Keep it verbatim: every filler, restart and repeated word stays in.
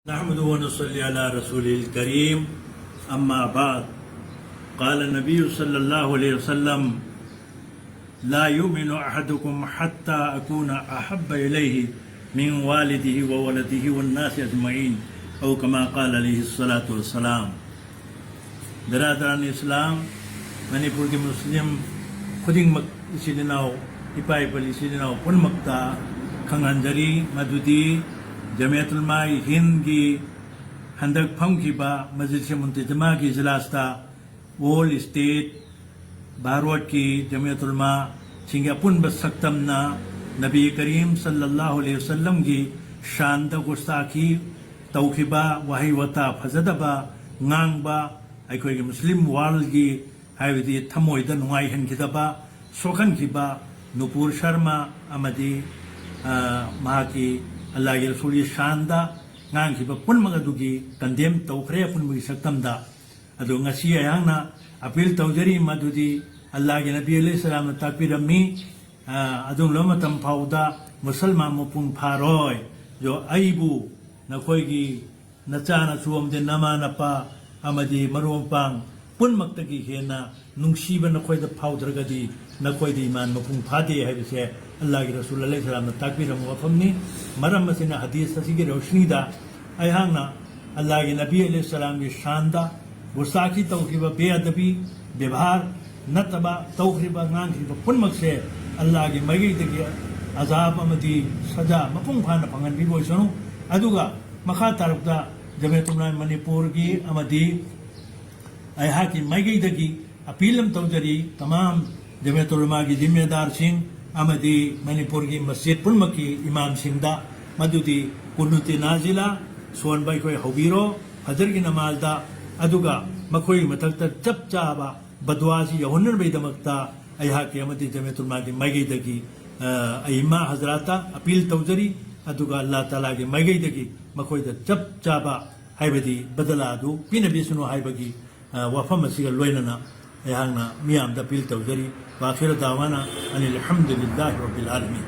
نحمده ونصلي على رسوله الكريم. أما بعد، قال النبي صلى الله عليه وسلم: لا يؤمن أحدكم حتى أكون أحب إليه من والده وولده والناس أجمعين، أو كما قال عليه الصلاة والسلام. برادران ꯏꯁꯂꯥꯝ, ꯃꯅꯤꯄꯨꯔꯒꯤ ꯃꯨꯁꯂꯤꯝ ꯈꯨꯗꯤꯡꯃꯛ, ꯏꯆꯤꯜ ꯏꯅꯥꯎ, ꯏꯄꯥ ꯏꯄꯜ ꯏꯆꯤꯜ ꯏꯅꯥꯎ ꯄꯨꯝꯅꯃꯛꯇ ꯈꯪꯍꯟꯖꯔꯤ ꯃꯗꯨꯗꯤ ꯖꯃꯤꯌꯠ ꯎꯂꯃꯥ ꯍꯤꯟꯗꯒꯤ ꯍꯟꯗꯛ ꯐꯝꯈꯤꯕ ꯃꯁꯖꯤꯗ ꯃꯨꯟꯇꯖꯃꯥꯒꯤ ꯏꯖꯂꯥꯁꯇ ꯑꯣꯜ ꯁ꯭ꯇꯦꯠ ꯚꯥꯔꯠꯀꯤ ꯖꯃꯤꯌꯠ ꯎꯂꯃꯥꯁꯤꯡꯒꯤ ꯑꯄꯨꯟꯕ ꯁꯛꯇꯝꯅ ꯅꯕꯤ ꯀꯔꯤꯝ ꯁꯜꯂꯜꯂꯥꯍꯨ ꯑꯂꯩꯍꯤ ꯋꯁꯜꯂꯝꯒꯤ ꯁꯥꯟꯗ ꯒꯨꯁꯇꯥꯈꯤ ꯇꯧꯈꯤꯕ, ꯋꯥꯍꯩ ꯋꯥꯇꯥ ꯐꯖꯗꯕ ꯉꯥꯡꯕ, ꯑꯩꯈꯣꯏꯒꯤ ꯃꯨꯁꯂꯤꯝ ꯋꯥꯔꯜꯒꯤ, ꯍꯥꯏꯕꯗꯤ ꯊꯃꯣꯏꯗ ꯅꯨꯡꯉꯥꯏꯍꯟꯈꯤꯗꯕ, ꯁꯣꯛꯍꯟꯈꯤꯕ ꯅꯨꯄꯨꯔ ꯁꯔꯃ ꯑꯃꯗꯤ, ꯑ, ꯃꯍꯥꯛꯀꯤ ꯑꯜꯂꯥꯍꯒꯤ ꯔꯁꯨꯜꯒꯤ ꯁꯥꯟꯗ ꯉꯥꯡꯈꯤꯕ ꯄꯨꯝꯅꯃꯛ ꯑꯗꯨꯒꯤ ꯀꯟꯗꯦꯝ ꯇꯧꯈ꯭ꯔꯦ ꯑꯄꯨꯟꯕꯒꯤ ꯁꯛꯇꯝꯗ꯫ ꯑꯗꯨ ꯉꯁꯤ ꯑꯩꯍꯥꯛꯅ ꯑꯄꯤꯜ ꯇꯧꯖꯔꯤ ꯃꯗꯨꯗꯤ ꯑꯜꯂꯥꯍꯒꯤ ꯅꯕꯤ ꯑꯂꯩꯍꯤ ꯁꯂꯥꯝꯅ ꯇꯥꯛꯄꯤꯔꯝꯃꯤ, ꯑ, ꯑꯗꯨꯒꯨꯝꯂꯕ ꯃꯇꯝ ꯐꯥꯎꯕꯗ ꯃꯨꯁꯜꯃꯥꯟ ꯃꯄꯨꯡ ꯐꯥꯔꯣꯏ꯫ ꯑꯗꯣ ꯑꯩꯕꯨ ꯅꯈꯣꯏꯒꯤ ꯅꯆꯥꯅꯁꯨ ꯑꯃꯗꯤ ꯅꯃꯥ ꯅꯄꯥ ꯑꯃꯗꯤ ꯃꯔꯨꯞ ꯃꯄꯥꯡ ꯄꯨꯝꯅꯃꯛꯇꯒꯤ ꯍꯦꯟꯅ ꯅꯨꯡꯁꯤꯕ ꯅꯈꯣꯏꯗ ꯐꯥꯎꯗ꯭ꯔꯒꯗꯤ ꯅꯈꯣꯏꯗ ꯏꯃꯥꯟ ꯃꯄꯨꯡ ꯐꯥꯗꯦ ꯍꯥꯏꯕꯁꯦ ꯑꯜꯂꯥꯍꯒꯤ ꯔꯁꯨꯜ ꯑꯂꯩꯍꯤ ꯁꯂꯥꯝꯅ ꯇꯥꯛꯄꯤꯔꯝꯕ ꯋꯥꯐꯝꯅꯤ꯫ ꯃꯔꯝ ꯑꯁꯤꯅ ꯍꯗꯤꯁ ꯑꯁꯤꯒꯤ ꯔꯣꯁꯅꯤꯗ ꯑꯩꯍꯥꯛꯅ ꯑꯜꯂꯥꯍꯒꯤ ꯅꯕꯤ ꯑꯂꯩꯍꯤ ꯁꯂꯥꯝꯒꯤ ꯁꯥꯟꯗ ꯒꯨꯁꯇꯥꯈꯤ ꯇꯧꯈꯤꯕ, ꯕꯦꯑꯗꯕꯤ, ꯕꯦꯕꯥꯔ ꯅꯠꯇꯕ ꯇꯧꯈ꯭ꯔꯤꯕ, ꯉꯥꯡꯈ꯭ꯔꯤꯕ ꯄꯨꯝꯅꯃꯛꯁꯦ ꯑꯜꯂꯥꯍꯒꯤ ꯃꯥꯏꯀꯩꯗꯒꯤ ꯑꯖꯥꯕ ꯑꯃꯗꯤ ꯁꯖꯥ ꯃꯄꯨꯡ ꯐꯥꯅ ꯐꯪꯍꯟꯕꯤꯕ ꯑꯣꯏꯁꯅꯨ꯫ ꯑꯗꯨꯒ ꯃꯈꯥ ꯇꯥꯔꯛꯇ ꯖꯃꯤꯌꯠ ꯎꯂꯃꯥ ꯃꯅꯤꯄꯨꯔꯒꯤ ꯑꯃꯗꯤ ꯑꯩꯍꯥꯛꯀꯤ ꯃꯥꯏꯀꯩꯗꯒꯤ ꯑꯄꯤꯜ ꯑꯃ ꯇꯧꯖꯔꯤ, ꯇꯃꯥꯝ ꯖꯃꯤꯌꯠ ꯎꯂꯃꯥꯒꯤ ꯖꯤꯝꯃꯦꯗꯥꯔꯁꯤꯡ ꯑꯃꯗꯤ ꯃꯅꯤꯄꯨꯔꯒꯤ ꯃꯁꯖꯤꯗ ꯄꯨꯝꯅꯃꯛꯀꯤ ꯏꯃꯥꯝꯁꯤꯡꯗ, ꯃꯗꯨꯗꯤ ꯀꯨꯅꯨꯇꯤ ꯅꯥꯖꯤꯂꯥ ꯁꯣꯟꯕ ꯑꯩꯈꯣꯏ ꯍꯧꯕꯤꯔꯣ ꯐꯖꯔꯒꯤ ꯅꯃꯥꯖꯗ, ꯑꯗꯨꯒ ꯃꯈꯣꯏꯒꯤ ꯃꯊꯛꯇ ꯆꯞ ꯆꯥꯕ ꯕꯗꯋꯥꯁꯤ ꯌꯧꯍꯟꯅꯕꯒꯤꯗꯃꯛꯇ ꯑꯩꯍꯥꯛꯀꯤ ꯑꯃꯗꯤ ꯖꯃꯤꯌꯠ ꯎꯂꯃꯥꯒꯤ ꯃꯥꯏꯀꯩꯗꯒꯤ, ꯑ, ꯑꯏꯃꯥ ꯍꯖꯔꯥꯠꯇ ꯑꯄꯤꯜ ꯇꯧꯖꯔꯤ, ꯑꯗꯨꯒ ꯑꯜꯂꯥꯍ ꯇꯥꯂꯥꯒꯤ ꯃꯥꯏꯀꯩꯗꯒꯤ ꯃꯈꯣꯏꯗ ꯆꯞ ꯆꯥꯕ, ꯍꯥꯏꯕꯗꯤ ꯕꯗꯂꯥ ꯑꯗꯨ ꯄꯤꯅꯕꯤꯁꯅꯨ ꯍꯥꯏꯕꯒꯤ, ꯑ, ꯋꯥꯐꯝ ꯑꯁꯤꯒ ꯂꯣꯏꯅꯅ ꯑꯩꯍꯥꯛꯅ ꯃꯤꯌꯥꯝꯗ ꯑꯄꯤꯜ ꯇꯧꯖꯔꯤ꯫ ꯋꯥꯈꯤꯔ ꯗꯥꯋꯥꯅ ꯑꯅꯤꯜ ꯍꯝꯗꯨꯂꯤꯜꯂꯥꯍꯤ ꯔꯕꯤꯜ ꯑꯥꯂꯃꯤꯟ꯫